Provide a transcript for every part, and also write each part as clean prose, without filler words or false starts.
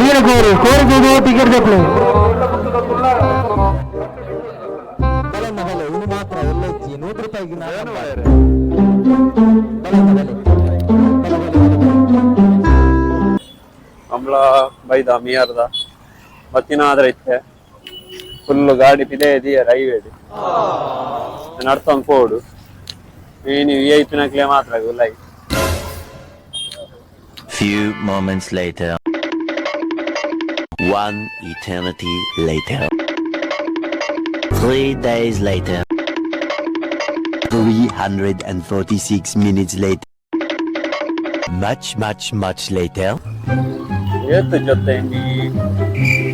ನೀರ ಕೋರಿ ಕೋರಿ ಟಿಕೆಟ್ ಬೇಕು. ಬಲನ್ನ ಬಲೆ ಇನ್ನು ಮಾತ್ರ ಎಲ್ಲ ಇಜ್ಜಿ 100 ರೂಪಾಯಿಗೆ. ನಾನು ಬಲನ್ನ ಬಲೆ ಬಲೆ ಬಲೆ ಬಲೆ ಬಲೆ. ಅಂಬ್ಲ ಬೈದ ಮಿಯಾರ್ದ ಬತ್ತಿನ ಆದ್ರೆ ಇತ್ತೆ ಫುಲ್ ಗಾಡಿ ಪಿದೆ ಇದೆಯಾ ಹೈವೇಡ್ ನಡ್ತೊಂದು ಪೋಡು. ಇನಿ ವಿ I ಪಿನಕ್ಲೆ ಮಾತ್ರ ಗುಲಾಯಿ. Few moments later. One eternity later. 3 days later. 346 minutes later. Much, much, much later. ಏತ್ ಜೊತೆ ಈ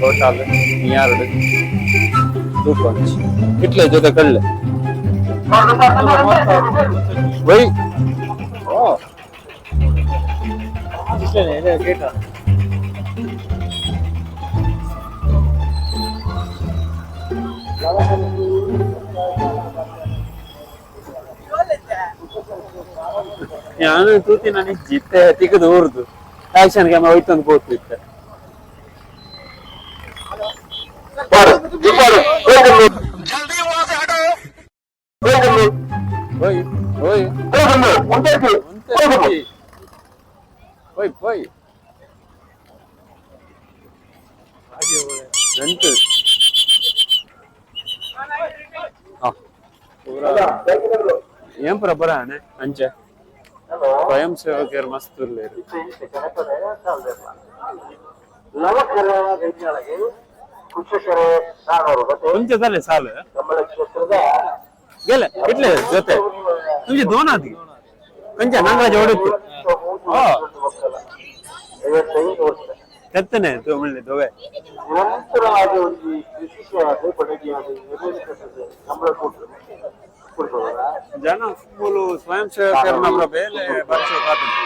ಟೋಟಲ್ ಮಿಯಾರ್ಡ್ ತೂಕೊಂಚಿ ಇಟ್ಲೆ ಜೊತೆ ಕಳ್ಳೆ ಒಯ್ ಓ ಕೇಟ. ನಾನು ತೂತಿ ನಾನು ಇಜ್ಜಿ ಇತ್ತೆ ತಿಕ್ಕದು ಊರ್ದು ಆಕ್ಷನ್ ಕ್ಯಾಮ್ರಾ ಹೋಯ್ತಂದು ಪೋತು ಇತ್ತೆ. ಓಯ್ ಓಯ್ ಒಂತೆ ಓಯ್ ಓಯ್ ಎಂಟು ಪೂರ ಏನ್ ಪುರ ಬರಾನೆ ಅಂಚೆ ಸ್ವಯಂ ಸೇವಕರು ಮಸ್ತ್ ಉಲ್ಲೇರು. ಕೊಂಚದಲ್ಲೇ ಸಾಲು ಗೆಲ್ಲ ಇಟ್ಲೆ ಜೊತೆ ತುಜಿ ದೋನಾದಿ ಕೊಂಚ ನಂಗಳ ಜೋಡಿತ್ತು ಓ ಕೆತ್ತನೆ ತೋಮಳ್ಳಿ ದೋವೆ. ನಿರಂತರವಾಗಿ ಒಂದು ಕೃಷಿ ಕೊಡುಗೆಯಾದ ಸಂಬಳ ಕೊಡ್ಬೋದಾ? ಜನ ಫುಲ್ ಸ್ವಯಂ ಸೇವಕರು ನಮ್ಮ ಬೇಲೆ ಬರ್ಸೋ ಕಾತುಂಡು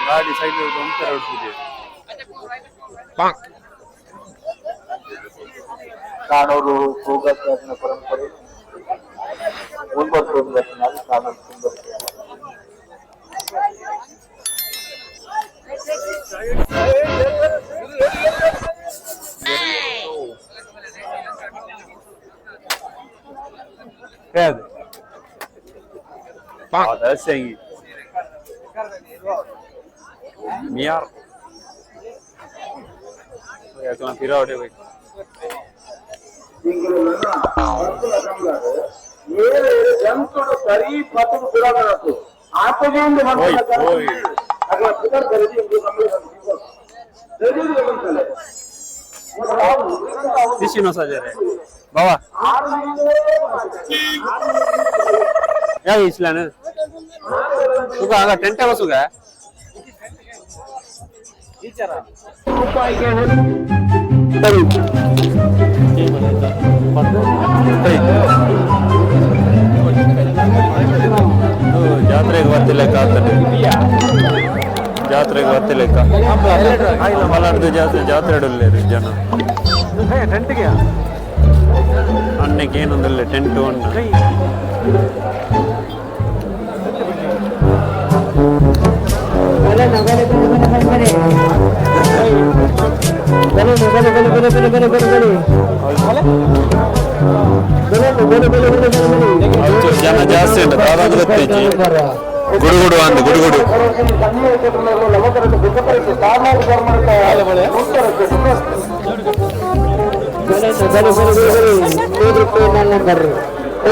ಗಾಡಿ ಸೈಡ್ ಒಂತರ ಉಡ್ತಿದೆ. ಕಾಣೋರು ಹೋಗಾಚಾರನ ಪರಂಪರೆ 9 9 ಕಾಣೋರು ತುಂಬ. Pede. هذا سيء ميار ಯಾಕಂದ್ರೆ ಪಿರಾವಡೆ ಬೇಕು. ಸರಿ ಪತ್ತದು ಪುರಾಣತ್ತು ಆತದಿಂದ. ಓಯ್ ಓಯ್. ಶಿಶಿನೋ ಸಜರೆ ಬಾವಾ ಯಾವ ಇಸ್ಲಾನ ಸುಗ ಆಗ ಟೆಂಟ್ ಸುಗ. ಜಾತ್ರೆಗೆ ಬರ್ತಿಲ್ಲ ಆತನೆ ಜಾತ್ರೆಗೆ ಬರ್ತಿಲ್ಲ. ಮಲಾಡ್ದು ಜಾತ್ರೆ ಜಾತ್ರೆ ಇಡಲ್ಲೇರು ಜನ. ಅಣ್ಣಕ್ಕೆ ಏನೊಂದಿಲ್ಲ ಟೆಂಟ್ ಅಣ್ಣ. ಬಲೆ ಬಲೆ ಬಲೆ ಬಲೆ ಬಲೆ ಬಲೆ ಬಲೆ ಬಲೆ ಬಲೆ ಬಲೆ ಬಲೆ ಬಲೆ ಬಲೆ ಬಲೆ ಬಲೆ ಬಲೆ ಬಲೆ ಬಲೆ. ಜನ ಜಾಸ್ತಿ ಉಂಟು ದಾದಾಂದು ಗೊತ್ತಿಜ್ಜಿ ಗುಡುಗುಡು ಅಂದು ಗುಡುಗುಡು. ಬಲೆ ಬಲೆ ಬಲೆ ಬಲೆ 100 ರೂಪಾಯಿ ನಂಬರ್,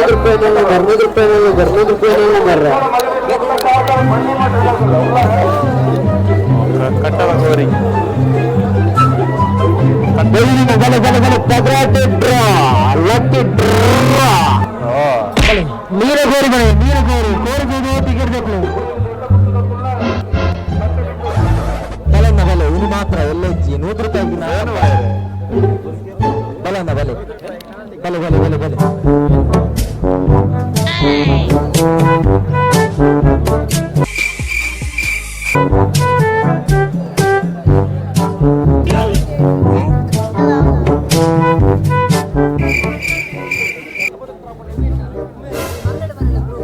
100 ರೂಪಾಯಿ ನಂಬರ್, 100 ರೂಪಾಯಿ ನಂಬರ್, 100 ರೂಪಾಯಿ ನಂಬರ್. ಕಟ್ಟವ ಕೋರಿ. ಬಲೆ ಬಲೆ ಬಲೆ ಪಗರಾಟೆ ಡ್ರಾ ಲಕ್ಕಿ ಡ್ರಾ. ನೀರ ಕೋರಿ ಬಲೆ ನೀರ ಕೋರಿ ಕೋರಿ ಟಿಕೆಟ್ ಬೇಕು. ಬಲನ್ನ ಬಲೆ ಇನ್ನು ಮಾತ್ರ ಎಲ್ಲ ಇಜ್ಜಿ 100 ರೂಪಾಯಿಗೆ. ನಾನು ಬಲನ್ನ ಬಲೆ ಬಲೆ ಬಲೆ ಬಲೆ ಬಲೆ.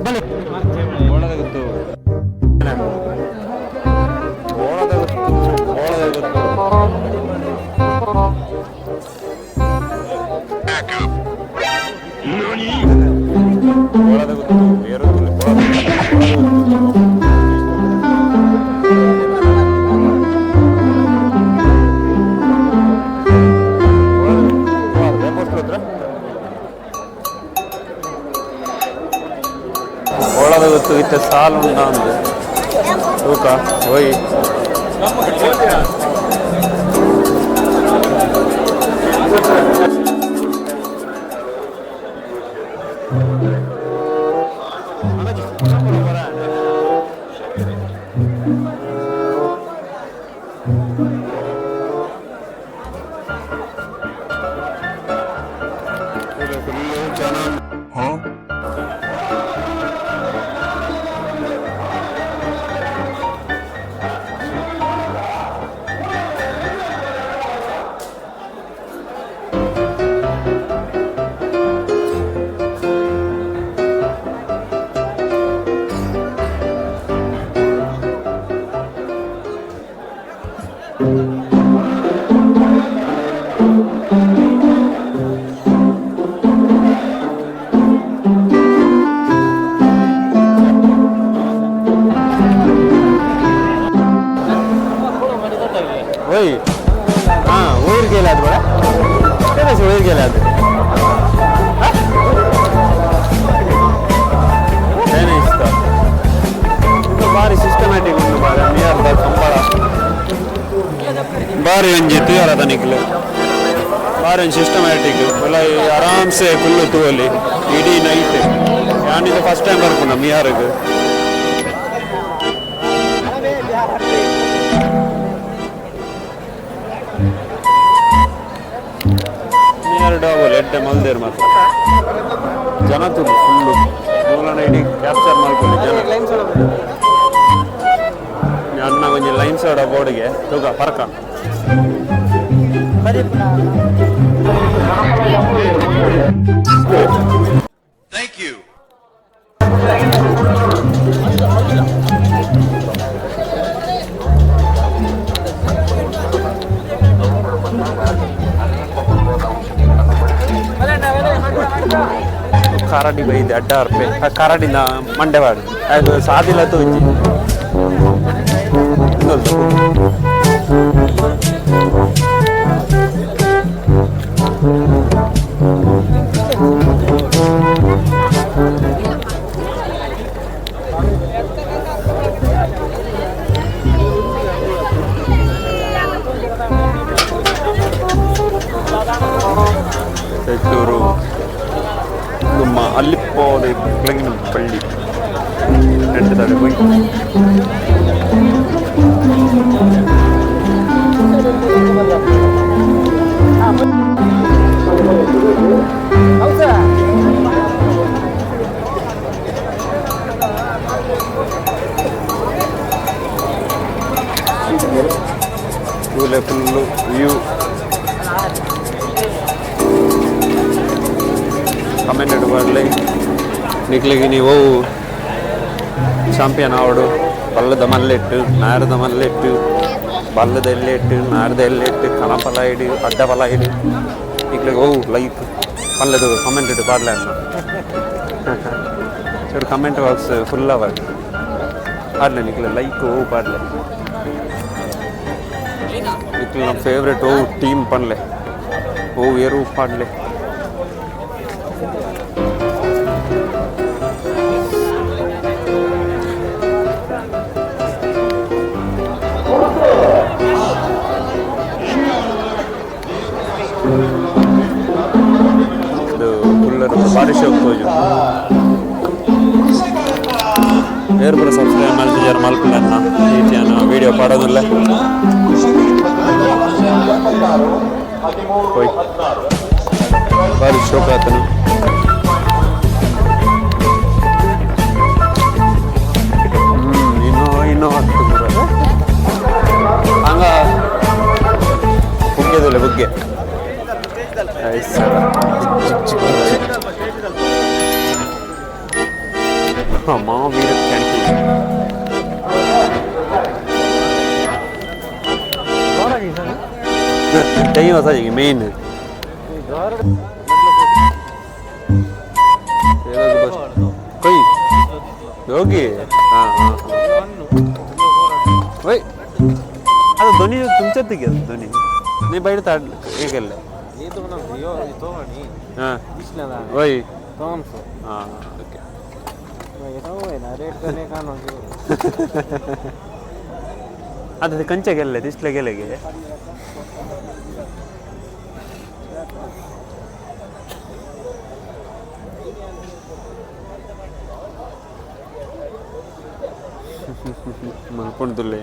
ಬಲೆ. ಕಂಬಳದ ಗೊತ್ತು ಇತ್ತೆ ಸಾಲು ಉಂಡ ಅಂದು ತೂಕ ಹೋಯ್ ಓಯ್ ಹಾಂ ಊರಿಗೆ ಅದು ಬೇಡ ಊರಿಗೆ ಅದು ಏನೇ ಇಷ್ಟ ಇದು ಭಾರಿ ಸಿಸ್ಟಮ್ಯಾಟಿಕ್ ಉಂಟು ಬಾರಿ ನಿಯರ್ದ ಕಂಬಳ ಬಾರಿ ಒಂಜಿ ತುಯರದ ನಿಕ್ಲು ಬಾರಿ ಒಂಜಿ ಸಿಸ್ಟಮ್ಯಾಟಿಕ್ ಎಲ್ಲ ಆರಾಮ್ಸೆ ಫುಲ್ಲು ತೂವಲಿ ಇಡೀ ನೈಟ್ ಯಾನಿದು ಫಸ್ಟ್ ಟೈಮ್ ಬರ್ಪುಂಡ ಮಿಯಾರ್ಗ್ ಮಿಯಾರ್ ಡಾಬಲ್ ಎಡ್ಡೆ ಮಲ್ದೇರ್ ಮಾತ್ರ ಜನ ತುಲು ಫುಲ್ಲು ಮೂಲನ ಇಡೀ ಕ್ಯಾಪ್ಚರ್ ಮಾಡ್ಕೊಳ್ಳಿ ಜನ ಅಣ್ಣ ಒಂಜಿ ಲೈನ್ ಸೋಡ ಬೋರ್ಡ್ಗೆ ತೂಕ ಪರ್ಕ Thank you. ಕಾರಡಿ ಬೈದೆ ಅಡ್ಡ ಅರ್ಪೆ ಆ ಕಾರಡಿನ ಮಂಡೆವಾಡು ಅದು ಸಾದಿಲ್ಲ ತೋಜಿ Tetturu ನಮ್ಮ ಅಲ್ಲಿಪ್ಪೋದೆ ಬೆಳಗಿನ ಪಳ್ಳಿ ನಡೆದಾಳೆ ಹೋಯ್ ತೂಲೆ full view comment ಇಡಬಾರ್ಲಿ ನಿಕ್ಲಿಗೆ ನೀವು ಚಾಂಪಿಯನ್ ಆವಡು ಬಲ್ಲದ ಮಲ್ಲೆಟ್ಟು ನಾರದ ಮಲ್ಲೆಟ್ಟು ಬಲ್ಲದ ಎಲ್ಲೆಟ್ಟು ನಾರದ ಎಲ್ಲೆಟ್ಟು ಕಣಪಲ ಇಡು ಅಡ್ಡಬಲ ಇಡು ನಿಕ್ಲಿಗೆ ಓ ಲೈಕ್ ಪಲ್ಲದು ಕಮೆಂಟ್ ಇಟ್ಟು ಪಾಡ್ಲೆ ಅನ್ನ ಚೂರು comment box full hour ಪಾಡ್ಲೆ ನಿಕ್ಲೆ like ಓ ಪಾಡ್ಲೆ ನಿಕ್ಲೆ ನಮ್ಮ ಫೇವ್ರೆಟ್ ಓ ಟೀಮ್ ಪನ್ಲೆ ಓ ಏರು ಪಾಡ್ಲೆ ಇದು ಫುಲ್ಲರ್ ಭಾರಿ ಶೋಕ್ ತೋಜು ಬೇರೆ ಪೂರ ಸಬ್ಸ್ಕ್ರೈಬ್ ಮಲ್ತಿಜಾರ ಮಲ್ಪುಲನ್ನ ಈ ವಿಡಿಯೋ ಪಾಡೋದಿಲ್ಲ ಹೋಯ್ ಭಾರಿ ಶೋಕ್ ಆತನು ಇನ್ನೂ ಇನ್ನೂ ಹತ್ತು ಪೂರ ಹಂಗ ಬುಗ್ಗೆದಿಲ್ಲ ಬುಗ್ಗೆ ಮಾವೀರ ಕ್ಯಾಂಟೀನ್ ಟೈಮ್ ಅಸ ಮೇನ್ ಕೊಯ್ ಯೋಗಿ ಹಾಂ ಹಾಂ ಓಯ್ ಅದು ಧ್ವನಿ ತುಮಚತ್ತಿಗೆ ಅದು ಧ್ವನಿ ನೀ ಬೈಡ ತಾಡ್ ಏಕಲ್ಲ ಹಾಂ ಓಯ್ ಹಾಂ ಓಕೆ ಅದು ಕಂಚೆ ಗೆಲ್ಲೆ ದಿಸ್ಲೆ ಗೆಲೆಗೆ ಮಲ್ಕೊಂಡುಲ್ಲೆ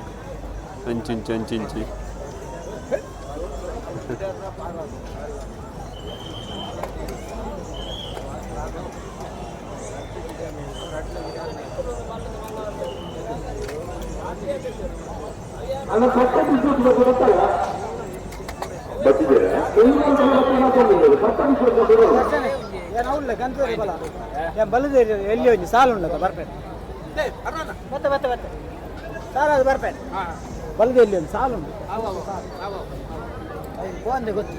ಅಂಚಿಂಚಿ ಅಂಚಿಂಚಿ ಎಲ್ಲಿ ಒಂಜಿ ಸಾಲು ಉಂಡದ ಬರ್ಪೇನೆ ಮತ್ತೆ ಮತ್ತೆ ಮತ್ತೆ ಸಾಲ ಅದು ಬರ್ಪೇನೆ ಬಲದ ಎಲ್ಲಿ ಒಂದು ಸಾಲು ಉಂಟು ಒಂದೇ ಗೊತ್ತು.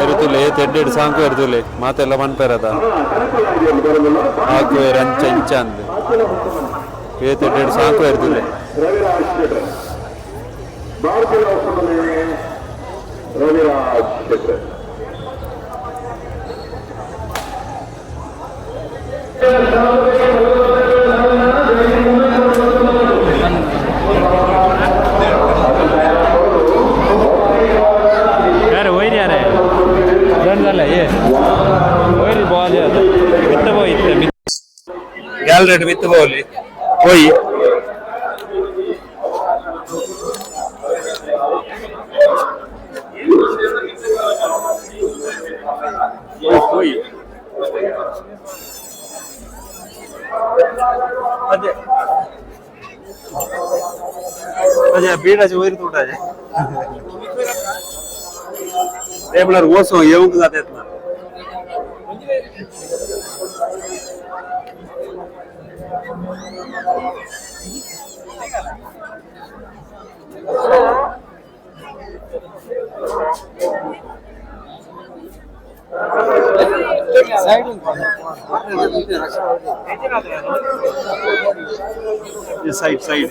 ಎರುತುಲೆ ತೆಡ್ಡೆಡ್ ಸಾಂಕು ಎರುತುಲೆ ಮಾತೆಲ್ಲ ಮನ್ಪೆರದ ಹಾಕುವೆರ್ ಅಂಚ ಇಂಚ ಅಂದ್ ಏ ತೆಡ್ಡೆಡ್ ಸಾಂಕು ಎರುತುಲೆ. ರವಿರಾಜ್ ಶೆಟ್ಟರ್. ಯಾರು ಒಯ್ರಿ ಯಾರೇ ಜನ ಏ ಒಯ್ರಿ ಬಾಲ್ ಮಿತ್ತ ಹೋಯ್ತೆ ಗ್ಯಾಲರಿ ಮಿತ್ತ ಬೋಲಿ ಹೋಯ್ ಹೋಯ್ ಅದೇ ಅದೇ ಬೀಡಾಜಿ ಒಯ್ರಿ ತೂಟಾಜೆ ಟೇಬಲರ್ ಓಸು ಏವುಂಗ್ ಜಾತೆ side side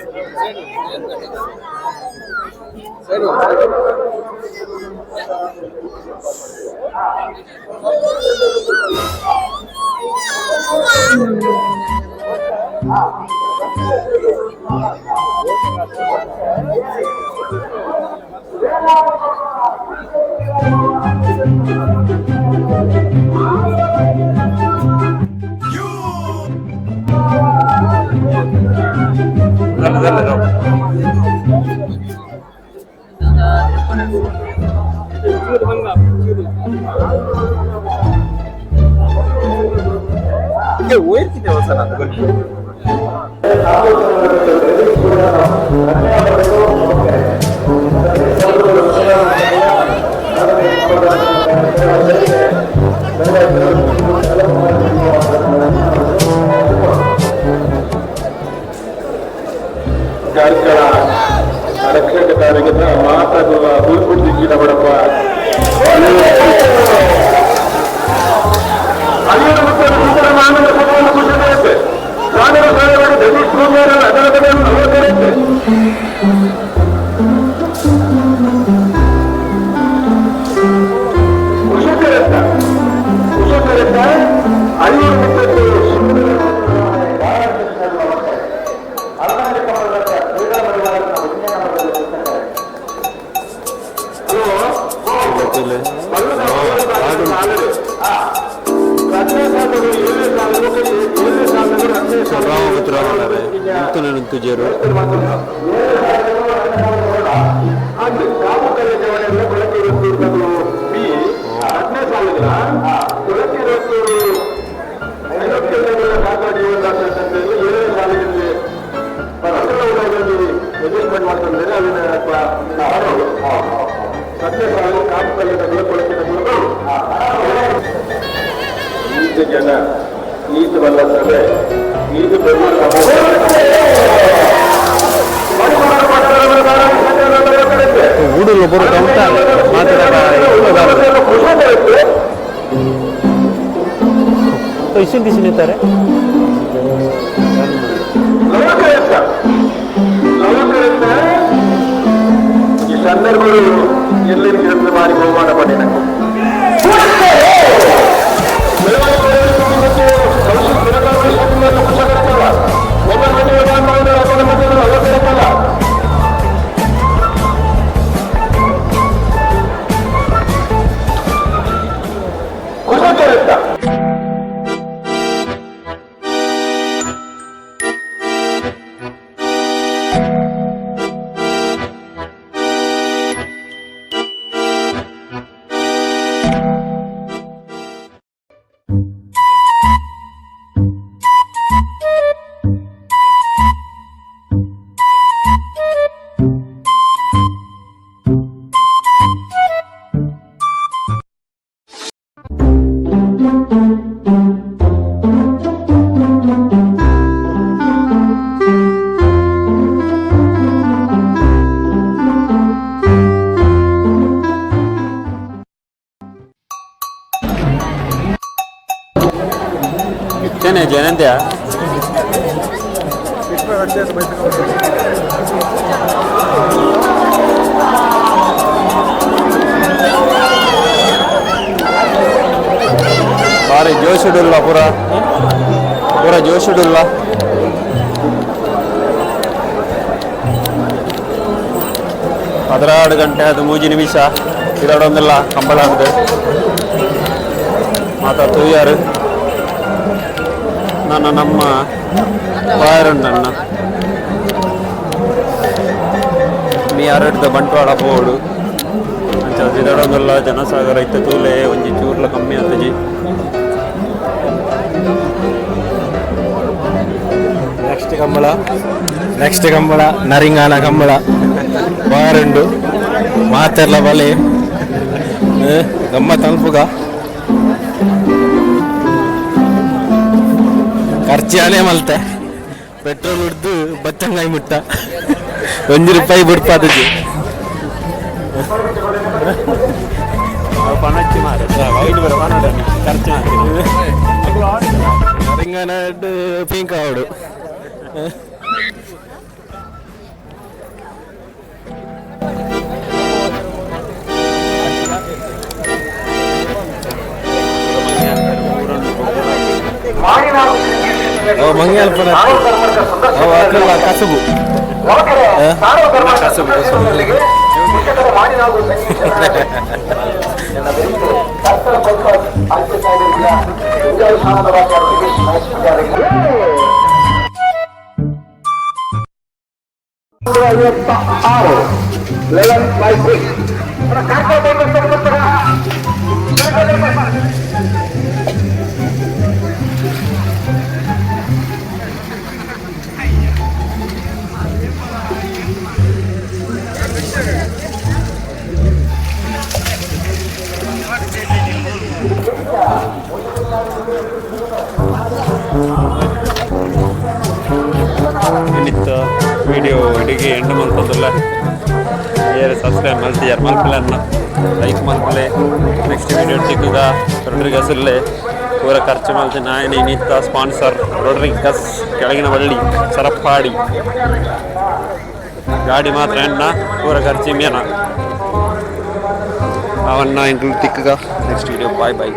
dale, dale, Karkala ರಕ್ಷಕ ತಾರೀಕಿನ ಮಾತಾಡುವ ಹುಲ್ಪುಟ್ಟಿನ ಬಡಪ್ಪ ತುಜೇರು ಜನ ಈತ ಬಲ್ಲ ಸಭೆ ಈತ ಊಡುಲ್ಲ ಬರೋ ಮಾತಾಡ. ಇಸಿನ್ ತಿಸಿನಿತ್ತಾರೆ. ಲವಕರತ್ತ ಲವಕರತ್ತ ಈ ಸಂದರ್ಭಗಳು ಎಲ್ಲಿ ಮಾಡಿ ಬಹುಮಾನ ಪಡೆದ ಕುಶಕರತ್ತ. ಇತ್ತೇನೆ ಜಯಂತ್ಯ. ಭಾರಿ ಜೋಶುಡುಲ್ಲ, ಪೂರ ಪೂರ ಜೋಶುಡುಲ್ಲ. 12 ಗಂಟೆ 13 ನಿಮಿಷ. ಇದೊಂದಿಲ್ಲ ಕಂಬಳ ಆಗಿದೆ ಮಾತಾ ತೂಯಾರು. ನನ್ನ ನಮ್ಮ ಬಾಯರುಂಡಣ್ಣ ಮೀ ಅರಡ್ದ ಬಂಟ್ವಾಳ ಪೋಡು. ಅಂಚ ಪಿದಡೊಂದುಲ್ಲ ಜನಸಾಗರ ಇತ್ತೆ ತೂಲೆ ಒಂಜಿ ಚೂರ್ಲ ಕಮ್ಮಿ ಆತಜಿ. ನೆಕ್ಸ್ಟ್ ಕಂಬಳ, ನೆಕ್ಸ್ಟ್ ಕಂಬಳ, ನರಿಂಗಾನ ಕಂಬಳ ಬಾರುಂಡು. ಮಾತೆರ್ಲ ಬಲೆ ಗಮ್ಮ ತಲುಪುಗ. ಖರ್ಚಾನೆ ಮಲ್ತೆ. ಪೆಟ್ರೋಲ್ ಹಿಡ್ದು ಬಚ್ಚಂಗಾಯಿ ಮುಟ್ಟ 1 ರೂಪಾಯಿ ಬಿಡ್ಪಾದಜಿ. ಪಣಚ್ಚಿ ಮಾರೆ ವೈಟ್ ಬರ ಪನಡ ಖರ್ಚು ಮಾಡ್ತೀನಿ. ನರಿಂಗಾನ ಪಿಂಕ್ ಆವಡು. ಓ ಮಂಗ್ಯಾಲ್ಪನ ಅವು ಅಕಲ್ಲ ಕಸುಬು. ಕಸುಬು ಕಸುಬು. 56, 11 by 6. ಇನಿತ್ತ ವಿಡಿಯೋ ಇಡಿಗೆ ಎಂಡ್ ಮಲ್ತೊಂದುಲ್ಲ. ಏರ್ ಸಬ್ಸ್ಕ್ರೈಬ್ ಮಲ್ತಿಯಾರ್ ಮಲ್ಪಲೆ ಅನ್ನ ಲೈಕ್ ಮಲ್ಪಲೆ. ನೆಕ್ಸ್ಟ್ ವಿಡಿಯೋ ತಿಕ್ಕುಗ. ರೊಡ್ರಿಗಸ್ ಇಲ್ಲೇ ಪೂರ ಖರ್ಚು ಮಲ್ತಿ ನಾಯನ ಇನ್ನಿತ್ತ ಸ್ಪಾನ್ಸರ್ ರೊಡ್ರಿಗಸ್, ಕೆಳಗಿನ ಬಳ್ಳಿ, ಸರಪ್ಪಾಡಿ. ಗಾಡಿ ಮಾತ್ರ ಎಣ್ಣ, ಪೂರ ಖರ್ಚು ಮೇನ ಅವನ್ನ. ಇಂಕ್ಲೂಡ್ ತಿಕ್ಕುಗ ನೆಕ್ಸ್ಟ್ ವಿಡಿಯೋ. Bye boy.